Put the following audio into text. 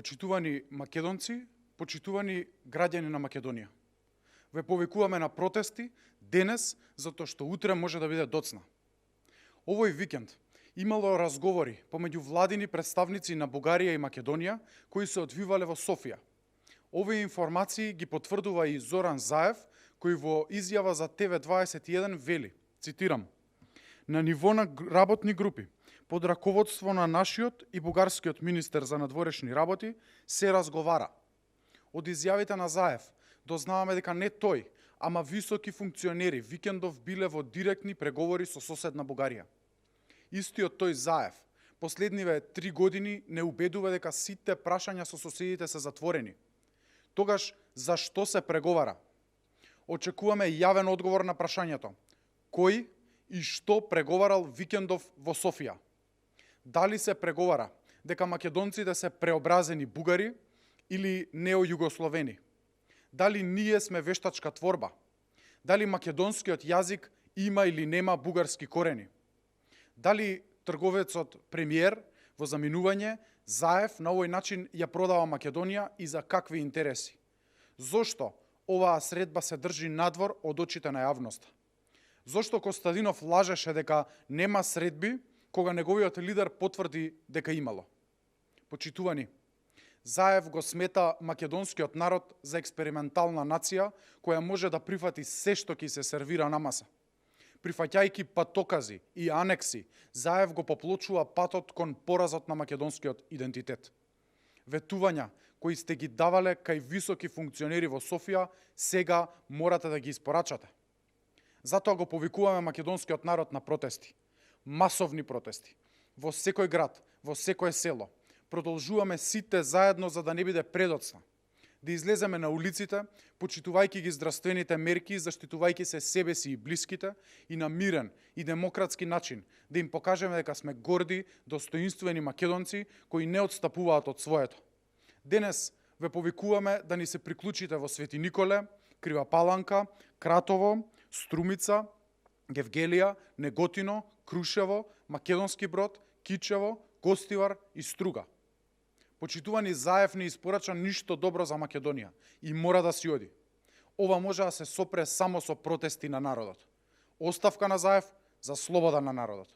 Почитувани македонци, почитувани граѓани на Македонија. Ве повикуваме на протести денес, затоа што утре може да биде доцна. Овој викенд имало разговори помеѓу владини представници на Бугарија и Македонија кои се одвивале во Софија. Овие информации ги потврдува и Зоран Заев, кој во изјава за ТВ21 вели, цитирам: "На ниво на работни групи, под раководство на нашиот и бугарскиот министер за надворешни работи, се разговара." Од изјавите на Заев дознаваме дека не тој, ама високи функционери викендов биле во директни преговори со соседна Бугарија. Истиот тој Заев последниве 3 години не убедува дека сите прашања со соседите се затворени. Тогаш, зашто се преговара? Очекуваме јавен одговор на прашањето: кој и што преговарал викендов во Софија? Дали се преговара дека македонците се преобразени бугари или неојугословени? Дали ние сме вештачка творба? Дали македонскиот јазик има или нема бугарски корени? Дали трговецот премиер во заминување Заев на овој начин ја продава Македонија и за какви интереси? Зошто оваа средба се држи надвор од очите на јавноста? Зошто Костадинов лажеше дека нема средби, кога неговиот лидер потврди дека имало? Почитувани, Заев го смета македонскиот народ за експериментална нација која може да прифати се што ќе се сервира на маса. Прифаќајќи патокази и анекси, Заев го поплочува патот кон поразот на македонскиот идентитет. Ветувања кои сте ги давале кај високи функционери во Софија, сега морате да ги испорачате. Затоа го повикуваме македонскиот народ на протести. Масовни протести. Во секој град, во секое село. Продолжуваме сите заедно за да не биде предоцна. Да излеземе на улиците, почитувајќи ги здравствените мерки, заштитувајќи се себе си и блиските, и на мирен и демократски начин да им покажеме дека сме горди, достоинствени македонци кои не отстапуваат од своето. Денес ве повикуваме да ни се приклучите во Свети Николе, Крива Паланка, Кратово, Струмица, Гевгелија, Неготино, Крушево, Македонски Брод, Кичево, Гостивар и Струга. Почитувани, Заев не испорача ништо добро за Македонија и мора да си оди. Ова може да се сопре само со протести на народот. Оставка на Заев за слобода на народот.